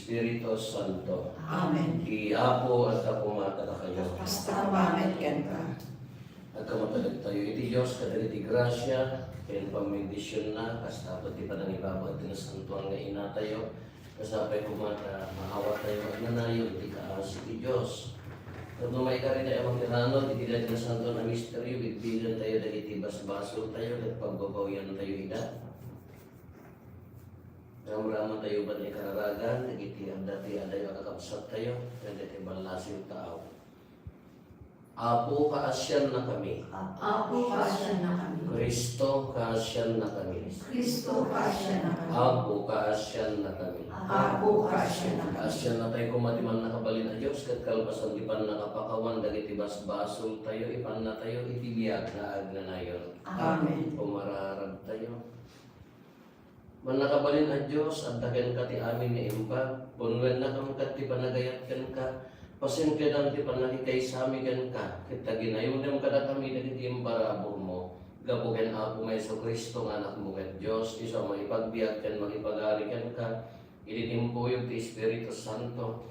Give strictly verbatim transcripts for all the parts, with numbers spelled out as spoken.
Espiritu Santo. Amen. Ti Apo adda koma kadakayo. Kasta met kenka. Agkammateg tayo iti Dios kadagiti grasia ken pammendisionna, kasta met ti panangibaba ti nasantoan nga inatayo. Kasapay koma ta maawat tayo agnanayon iti kaasi ti Dios. Tapno maikari tayo mangiranod iti dayta nasantoan a misterio, bigbigen tayo dagiti basbasol tayo ket pagbabawian tayo ida. Ramraman tayo met nga kararagan dagiti adda ti adayo a kakabsat tayo ken dagiti ballasiw tao. Apo, kaasiannakami. Apo, kaasiannakami. Cristo, kaasiannakami. Cristo, kaasiannakami. Apo, kaasiannakami. Apo, kaasiannakami. Kaasianna tayo koma ti Mannakabalin a Dios ket kalpasan ti pannakapakawan dagiti basbasol tayo, ipanna tayo iti biag nga agnanayon. Amen. Umararag tayo. Mannakabalin a Dios, adda kenka ti amin nga imbag, punnuennakam ket ti panagayat kenka, pasensiaam ti pannakikaysami kenka, ket ta ginayunem kadakami dagiti imparaburmo, gapu ken Apomi a Jesu-Cristo nga Anakmo ket Dios, isu a mangipagbiag ken mangipagari kenka, iti timpuyog ti Espiritu Santo,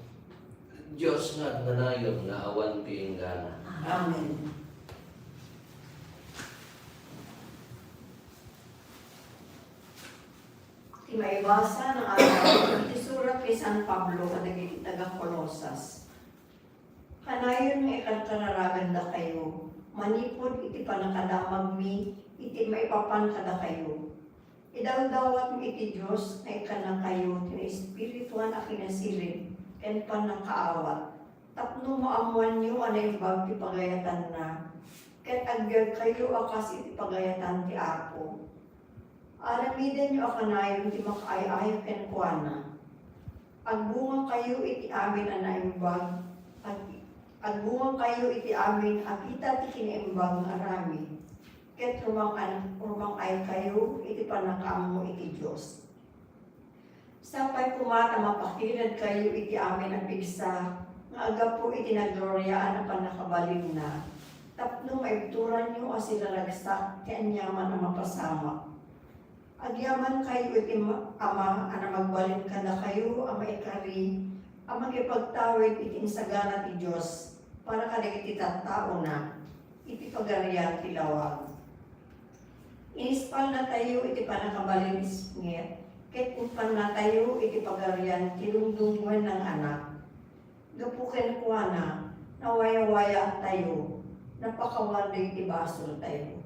Dios nga agnanayon nga awan ti inggana. Amen. Ti maibasa nga adda iti surat ni San Pablo kadagiti taga-Colosas. Kanayon nga ikarkararagandakayo manipud iti pannakadamagmi iti maipapan kadakayo. Idawdawatmi iti Dios nga ikkannakayo ti naespirituan a kinasirib ken pannakaawat, tapno maammoanyo a naimbag ti pagayatanna, ket agbiagkayo a kas iti pagayatan ti Apo. Aramidenyo a kanayon ti makaay-ayo kenkuana. Agbungakayo iti amin a naimbag, ag-, agbungakayo iti amin a kita ti kinaimbag nga aramid, ket rumang-, rumang-aykayo iti pannakaammo iti Dios. Sapay koma ta mapakiredkayo iti amin a pigsa nga aggapu iti nagloriaan a pannakabalinna, tapno maibturanyo a siraragsak ti aniaman a mapasamak. Agyamankayo iti ma-, Ama a namagbalin kadakayo a maikari a makipagtawid iti insagana ti Dios para kadagiti tattaona iti pagarian ti lawag. Inispalnatayo iti pannakabalin ismet, ket impannatayo iti pagarian ti dungdungngoenna nga Anak. Gapu kenkuana, nawayawayattayo, napakawan dagiti basoltayo.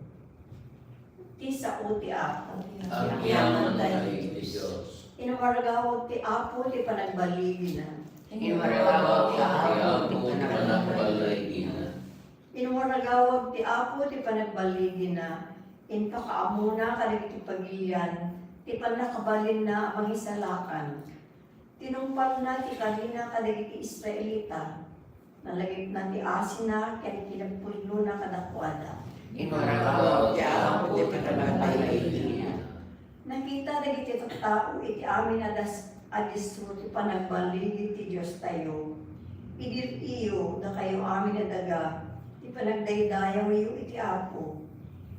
Ti sao ti Apo. Agyamantayo iti Dios. Inumaragawag ti Apo ti panagbaligina. Inumaragawag ti Apo ti panagbaligina. Inumaragawag ti Apo ti panagbaligina. Impakaammona kadagiti pagilian ti pannakabalinna a mangisalakan. Tinungpalna ti karina kadagiti Israelita. Nalagipna ti asina ken kinapudnona kadakuada. Inumaragawag ti Apo ti panagbaligina. Nakita dagiti tattao iti amin a das-, a disso ti panagbaligi ti Diostayo. Idir-iyo, dakayo amin a daga, ti panagdaydayawyo iti Apo.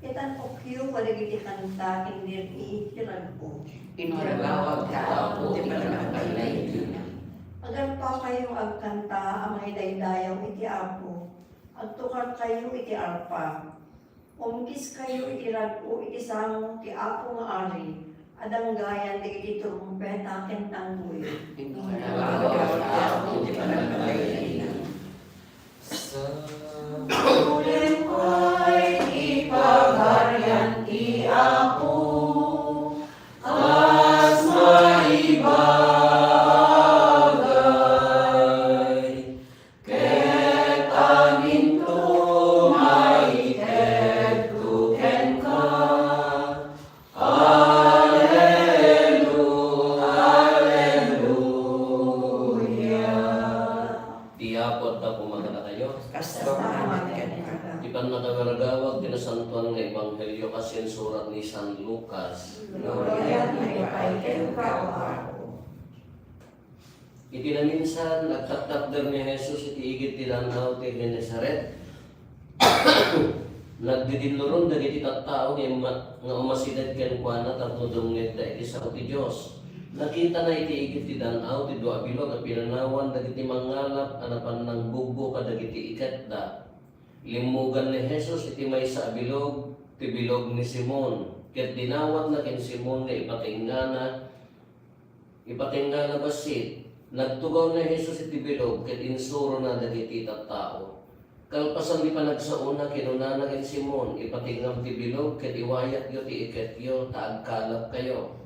Itan-okyo kadagiti kanta ken dir-i iti rag-o. Inumaragawag ti Apo ti panagbaligina. Agarpakayo nga agkanta a mangidaydayaw iti Apo. Agtukarkayo iti arpa. Umkiskayo iti rag-o iti sango ti Apo nga Ari, a danggayan dagiti trumpeta ken tanggoy. Inumaragawag ti Apo ti panagbaligina. Sa ulimpay ti pagarian ti Apo, kas maibagay, ket aginto maiketto kenka. Alelu-, Aleluya. Ti Apo adda koma kadakayo. Kasta met kenka. Ti pannakagaragawag ti Nasantoan nga Ebanghelio kas insurat ni San Lucas. Gloria kenka, O Apo. Iti naminsan, nagtaktakder ni Jesus iti igid ti dan-aw ti Genesaret. Nagdidinnuron dagiti tattao nga imma-, nga umasideg kenkuana tapno dumngegda iti sao ti Dios. Nakitana iti igid ti dan-aw ti dua a bilog a pinanawan dagiti mangngalap a napan nangguggo kadagiti iketda. Limmugan ni Jesus iti maysa a bilog, ti bilog ni Simon, ket dinawatna ken Simon nga ipatingngana, ipatingngana bassit. Nagtugaw ni Jesus iti bilog ket insurona dagiti tattao. Kalpasan ti panagsaona, kinunana ken Simon, "Ipatingngam ti bilog ket iwayatyo ti iketyo, ta agkalapkayo."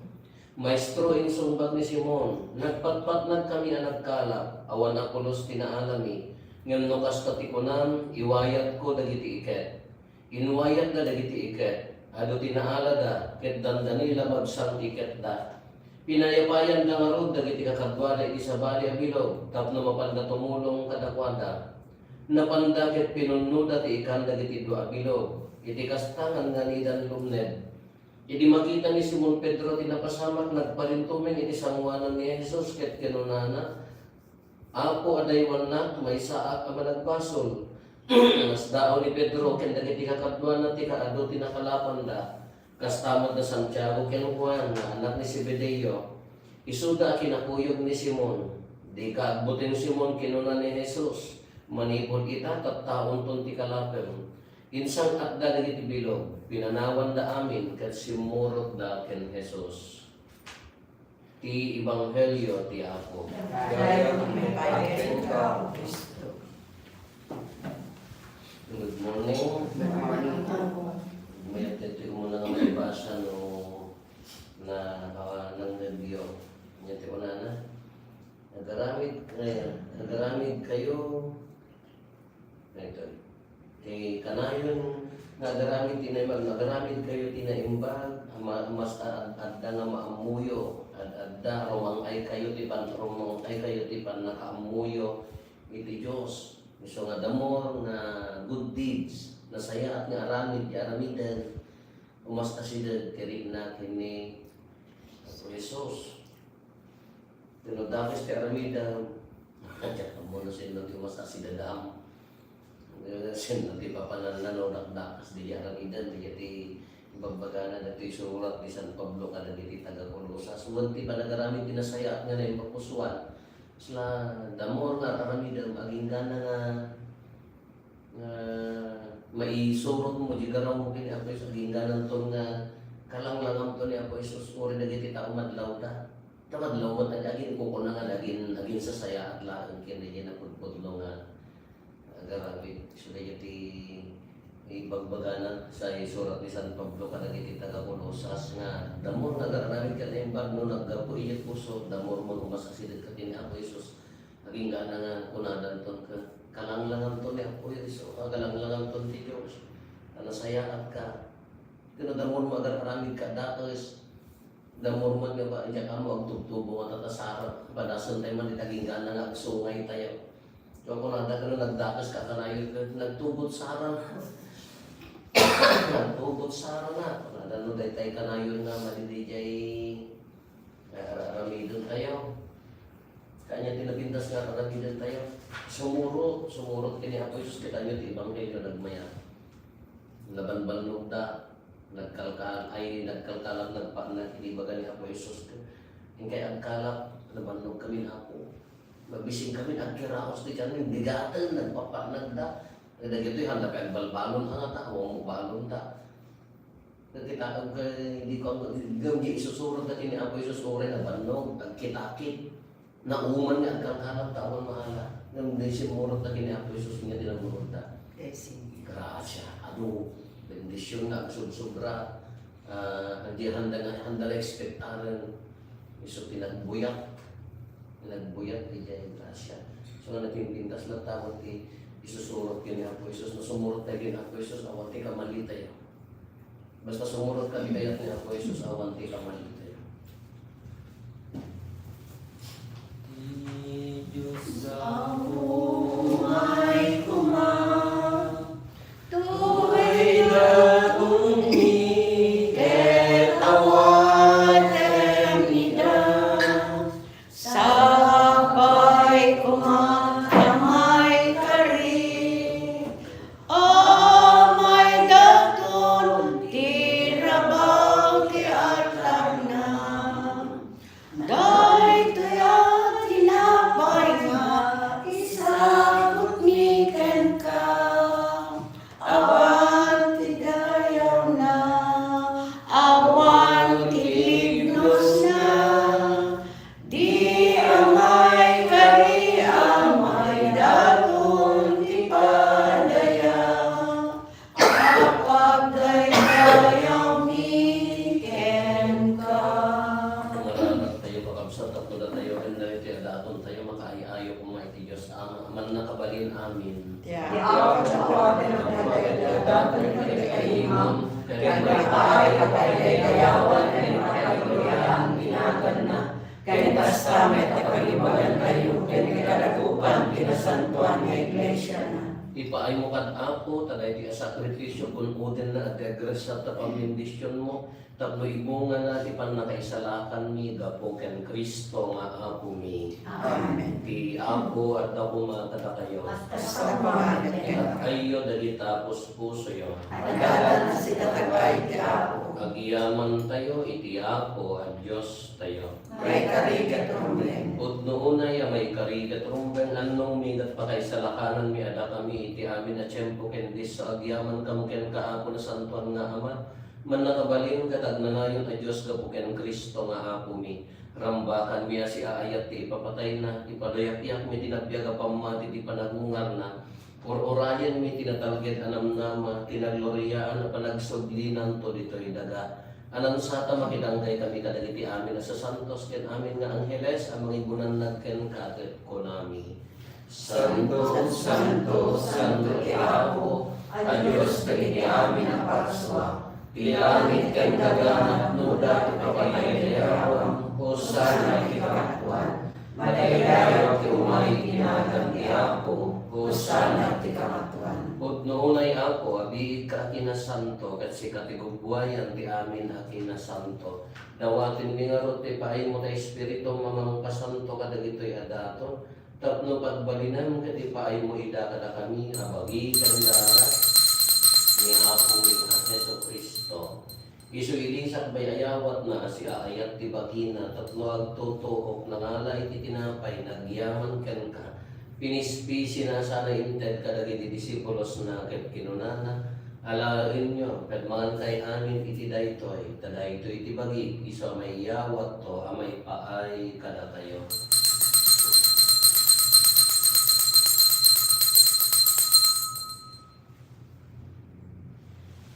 "Maestro," insungbat ni Simon, "nagpatpatnagkami a nagkalap, awan a pulos ti naalami, ngem no kasta ti kunam, iwayatko dagiti iket." Inwayatda dagiti iket. Adu ti naalada, ket dandani la mabsang ti iketda. Pinayapayanda ngarud dagiti kakaduada iti sabali a bilog tapno mapanda tumulong kadakuada. Napanda ket pinunnoda ti ikan dagiti dua a bilog. Iti kasta, nganganidan lumned. Idi makita ni Simon Pedro ti napasamak, nagparintumeng iti sangoanan ni Jesus ket kinunana, "Apo, adaywannak, maysaak a managbasol." Nasdaaw ni Pedro ken dagiti kakaduana ti kaadu ti nakalapanda. Kasta met da Santiago ken Juan nga anak ni Zebedeo. Isuda a kinakuyog ni Simon. "Dika agbuteng, Simon," kinuna ni Jesus. "Manipud ita, tattaonton ti kalapem." Insang-atda dagiti bilog, pinanawanda amin ket simmurotda ken Jesus. Ti Ebanghelio ti Apo. Dayta ti pagkaistorya. Good morning. Good morning. Mayat daytoy umuna nga maibasa no na, ah, nang review. Ania ti kunana? Nagaramid, eh, nagaramid kayo. Daytoy. Ti kanayon nga agaramid ti naimbag, nagaramid kayo ti naimbag, a ma-, mas a-, ad-, adda nga maammoyo, ad-, adda, rumang-ay kayo ti pan-, rumang-ay kayo ti pannakaammoyo iti Dios. Isu nga the more nga good deeds, nasayaat nga aramid ti aramiden, umas-asideg ti rikna ken ni Apo Jesus. Ket no dakes ti aramidem, diak ammo no sino ti umas-asidegam. Eh, sino ti papananna no dakdakes diay aramidem, diay ti ibagbagana ditoy surat ni San Pablo kadagiti taga-Colosas. Wen ti panagaramid ti nasayaat nga naimbag pusoan. Kasla, the more nga aramidem, aginggana nga nga maisurotmo diay garawmo ken ni Apo Jesus, aginggananton nga kalanglangamto ni Apo Jesus, uray dagiti tao madlawda. Ta madlaw met, ag-, agin-, kukuna nga agin-, aginsasayaat laeng ken diay napudpudno nga agaramid. Isu dayta ti ibagbagana sa isurat ni San Pablo kadagiti taga-Colosas nga, "The more nga agaramid ket naimbag no naggapu idiay puso, the more met umas-asidegka ken ni Apo Jesus." Agingga nga kunadanton ket kalanglanganton ni Apo Jesus, a kalanglanganton ti Dios, a nasayaatka. Ket no, the more nga agar-aramidka dakes, the more met nga ba, diak ammo, agtubtubo nga tatasarang. Padasentayo man iti agingga nga agsungaytayo. So, kunada ket no nagdakeska a kanayon, nagtugot sarang. Nagtugot sarang na. Kunada no daytay kanayon nga madi diay Nga ar-aramidentayo. Kanian ti napintas nga ar-aramidentayo. Sumurot, sumurot ken ni Apo Jesus, ket ania ti ebanghelio nagmayat. Nabanbannogda, nagkalkal-, ay, nagkalkalap, nagpa-, nag-, ibaga ni Apo Jesus, "Inkay agkalap, nabannogkamin, Apo. Mabisinkamin, agkiraos ti tianmin, bigaten, nagpapatnagda." Dagitoy, haanda pay agbalbalon, a, nga tao, balonda. Nakitaem ket, idi ko, ngem di isusurot ken ni Apo Jesus, uray nabannog, agkitakit. Nauman nga agkalkalap ta awan maala. Ngem di simmurot ken ni Apo Jesus nga di nagurotda. Blessing. Gracia. Adu, bendision nga agsobsobra. Ah, di haanda nga, haanda nga ekspektaren. Isu ti nagbuyak. Nagbuyak diay gracia. So, nga nagpintas na tawon ti isusurot ken ni Apo Jesus. No sumurot tayo ken ni Apo Jesus, awan ti kamalitayo. Basta sumurot ka, kayat ni Apo Jesus, awan ti kamalitayo. Ti Dios Apo, umay koma, tuloy dakon ni ket awatem ida. Sapay koma, Amay kari, Amay dakton ti rabaw ti altarna. Sa tapno datayo ken dagiti adatontayo, makaay-ayo koma iti Dios Ama a mannakabalin amin. Ti Apo a Dios, ken maipaay a paidaydayawan ken pakagloriaan ti naganna, ken kasta met a pagibagantayo ken ti kadagupan ti nasantoan nga iglesiana. Ipaaymo kad, Apo, ta daytoy a sakrifisio kun-odenna a dagresat ta pambendisionmo, tapno ibungana ti pannakaisalakanmi gapu ken Cristo nga Apomi. Amen. Ti Apo adda koma kadakayo. Kasta koma ket kenka. Ket ayyo dagita puspusoyo. Addalan a sika ti Apo. Agyamantayo iti Apo a Diostayo. Maikari ket rumbeng. Pudno unay a maikari ket rumbeng, annongmi ket pakaisalakananmi a dakami iti amin a tiempo ken disso agyamankam kenka, Apo, nasantoan nga Ama, mannakabalin ket agnanayon a Dios gapu ken Cristo nga Apomi. Rambakanmi a siaayat ti ipapatayna, ipadayakiyakmi ti nabiag a pammati ti panagungarna, ur-urayenmi ti natalged a namnama, ti nagloriaan a panagsublinanto ditoy daga. Anan sata, makidanggay kami kadagiti amin a sasantos ken amin nga angheles a mangigunannag kenka ket kunami, Santo, santo, santo ti Apo a Dios dagiti amin a parsua. Ti langit ken daga napnoda ti pakaidayawam. Hosanna iti kamatuan. Madaydayaw ti umay iti nagan ti Apo. Hosanna iti kamatuan. Pudno unay, Apo, a biigka a kinasanto, ket sika ti gubbuayan ti amin a kinasanto. Dawatenmi ngarud ti paaymo ta Espiritu a mangpasanto kadagitoy a daton, tapno pagbalinem ket ipaaymo ida kadakami a bagi ken dara ni Apomi a Jesu-Cristo. Isu idi sakbay a yawatna a siaayat ti bagina tapno agtutuok, nangala iti tinapay, nagyaman kenka, pinispisina sana inted kadagiti disipulosna ket kinunana, Alaenyo ket mangankay amin iti daytoy, ta daytoy ti bagik isu a maiyawatto a maipaay kadakayo.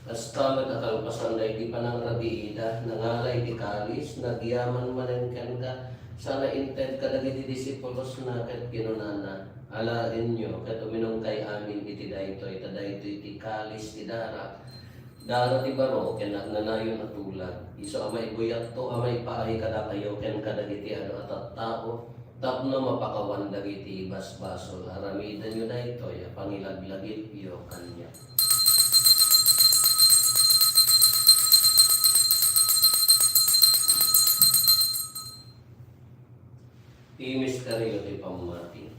Kasta met a kalpasan daydi panangrabiida, nangala iti kalis, nagyaman manen kenka, sana inted kadagiti disipulosna ket kinunana, Alaenyo ket uminumkay amin iti daytoy, ta daytoy ti kalis ti darak, dara ti baro ken agnanayon a tulag, isu a maibuyatto a maipaay kadakayo ken kadagiti adu a tattao, tapno mapakawan dagiti basbasol. Aramidenyo daytoy a pangilaglagipyo kaniak. Ti misterio ti pammati.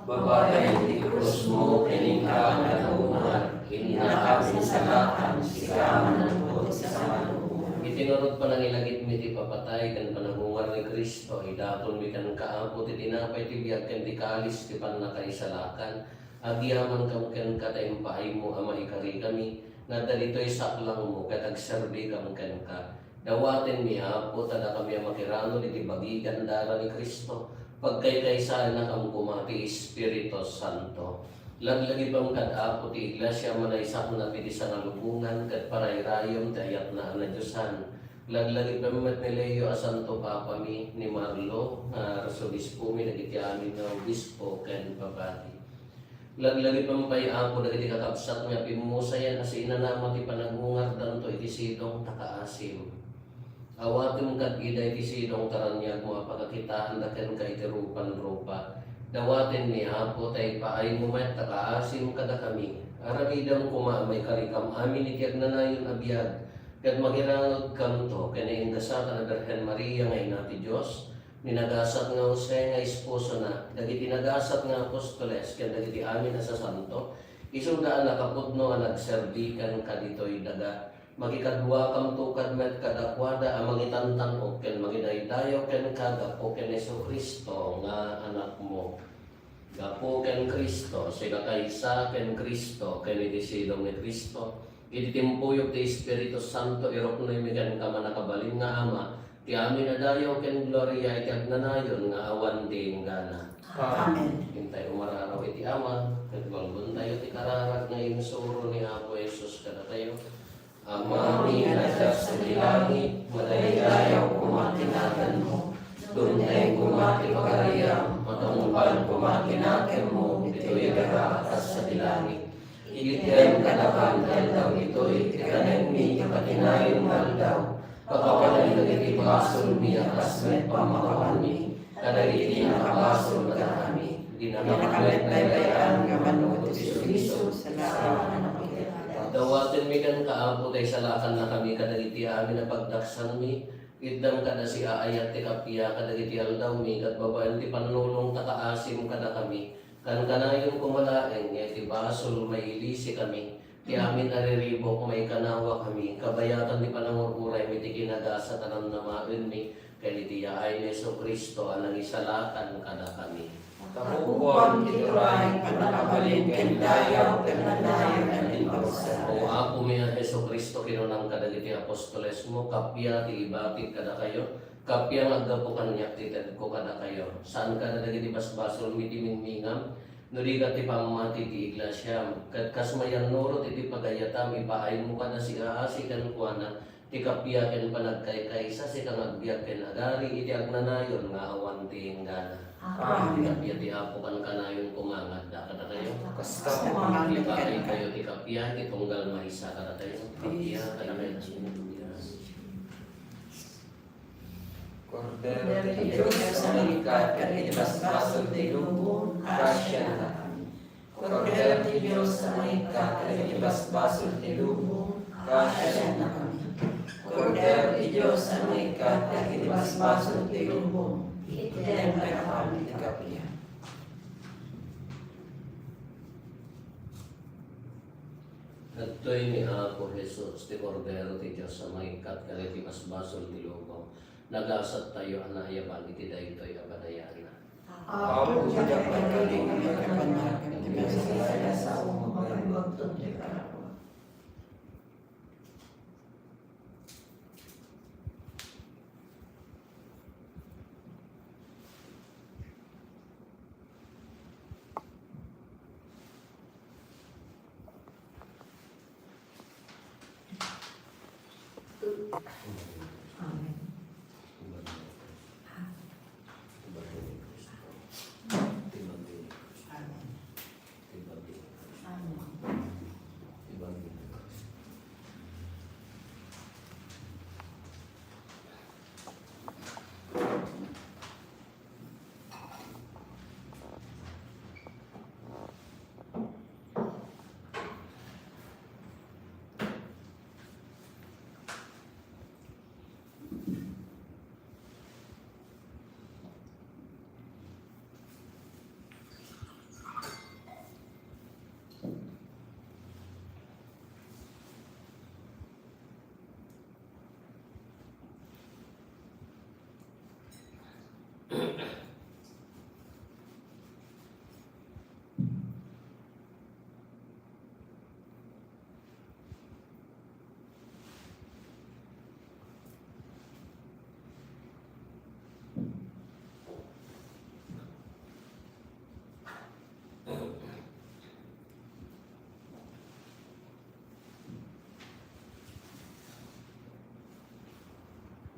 Babaen ti krusmo ken inka a nagungar, innak a pinsalakan, sika a manlugod, sika a manlugod. Iti ngarud panangilagipmi ti papatay ken panagungar ni Cristo, idatonmi kenka, Apo, ti tinapay ti biag ken ti kalis ti pannakaisalakan. Agyamankam kenka ta impaaymo a maikarikami, nga adda ditoy saklangmo ket agserbikam kenka. Dawatenmi, Apo, ta dakami a makirano iti bagi ken dara ni Cristo, pagkaykaysaennakam koma ti Espiritu Santo. Laglagipem kad, Apo, ti Iglesia a manaysaknap iti sangalubongan ket parayrayem ti ayatna a nadiosan. Laglagipem met ni Leo a Santo Papami, ni Marlo nga Arsobispomi dagiti amin nga obispo ken papadi. Laglagipem pay, Apo, dagiti kakabsat nga pimmusayan a siinanama ti panagungardanto iti sidong ta kaasim. Awatem kad ida iti sidong ta raniagmo a pakakitaanda kenka iti rupan-rupa. Dawatenmi, Apo, ta ipaaymo met ta kaasim kadakami. Aramidem koma a maikarikam amin iti agnanayon a biag, ket makirangegkamto ken ni Ingasatan a Birhen Maria nga Ina ti Dios, ni nagasat nga Jose nga esposona, dagiti nagasat nga apostoles, ken dagiti amin a sasanto, isuda a nakapudno a nagserbi kenka ditoy daga. Makikaduakamto kad met kadakuada a mangitantan-ok ken mangidaydayaw kenka gapu ken Jesu-Cristo nga Anakmo. Gapu ken Cristo, sika kaysa ken Cristo, ken iti sidong ni Cristo, iti timpuyog ti Espiritu Santo, iruknoymi kenka, mannakabalin nga Ama, ti amin a dayaw ken gloria iti agnanayon nga awan ti inggana. Amen. Intay umararaw iti Ama, ket balbentayo ti kararag nga insuro ni Apo Jesus kadatayo. Amami nga adda sadi langit, madaydayaw koma ti naganmo. Dumteng ti pagariam, matungpal koma ti nakemmo ditoy daga a kas sadi langit. Itdem kadakan ti aldaw ditoy ti kanenmi ti patinayon nga aldaw. Pakawanen dagiti basolmi a kas met pamakawanmi kadagiti nakabasol kadakami. Dina kami baybay-an nga mano ti suliso, salakan a napakita. Dawatenmi kenka, Apo, ta isalakannakami kadagiti amin a pagdaksanmi. Itdem kada siaayat ti kappia kadagiti aldawmi, ket babaen ti pannulong ta kaasim kadakami. Kankanayon koma laeng nga iti basol, mailisikami. Ti amin a riribuk, maikanawakami. Kabayatan ti panangur-uraymi ti kinagasat a namnamaenmi, ken iti yaay ni Jesu-Cristo a nangisalakan kadakami. Tapupuan ti turay, pannakabalin ken dayaw ken nanayon a limpawasan. O Apomi a Jesu-Cristo, kinunam kadagiti apostolesmo, kappia ti ibatik kadakayo, kappia nga aggapu kaniak ti tedko kadakayo. Saan kada dagiti basbasolmi ti mingmingam, no di ket ti pammati ti iglesiam. Ket kas mayannurot iti pagayatam, ipaaymo kada siaasi kenkuana ti kappia ken panagkaykaysa, sika nga agbiag ken agari iti agnanayon nga awan ti inggana. Amen. Ti kappia ti Apo kankanayon koma nga adda kadakayo. Kasta koma nga adda kadakayo. Ipaaykayo ti kappia iti tunggal maysa kadakayo. Kappia kadakayo. Kordero ti Dios a mangikkat kadagiti basbasol ti lubong, kaasiannakami. Kordero ti Dios a mangikkat kadagiti basbasol ti lubong, kaasiannakami. Kordero ti Dios a mangikkat kadagiti basbasol ti lubong, itdem kadakami ti kappia. Daytoy ni Apo Jesus, ti Kordero ti Dios a mangikkat kadagiti basbasol ti lubong. Nagasattayo a naayaban iti daytoy a banayan. Apo, diak pay kalinga nga maipanak ti mesa a sao mo, maimbagton ti kararua. Amen. Amen. Amen.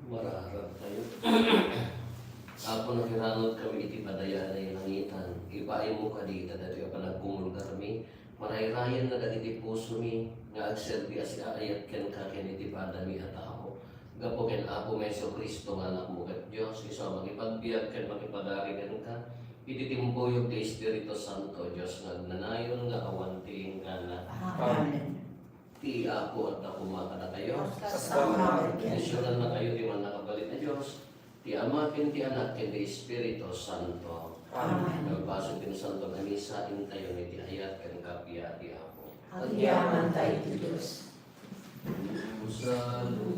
Mararag tayo. Apo, nakiranod kami iti padayaanay langitan. Ipaaymo kadi dagitoy a panagkumulgarmi. Marayrayenna dagiti pusomi nga agserbi a siaayat kenka ken iti padami a tao. Gapu ken Apomi a Jesu-Cristo nga Anakmo ket Dios, isu a makipagbiag ken makipagari kenka iti timpuyog ti Espiritu Santo, Dios nga agnanayon nga awan ti inggana. Amen. Ti Apo adda koma kadakayo. Kasta met. Bendisionannakayo ti Mannakabalin a Dios, ti Ama ken ti Anak ken ti Espiritu Santo. Amen. Pagbasol ti Santo a Misa, intayon iti ayat ken kappia ti Apo. Agyamankami iti Dios. Salutaris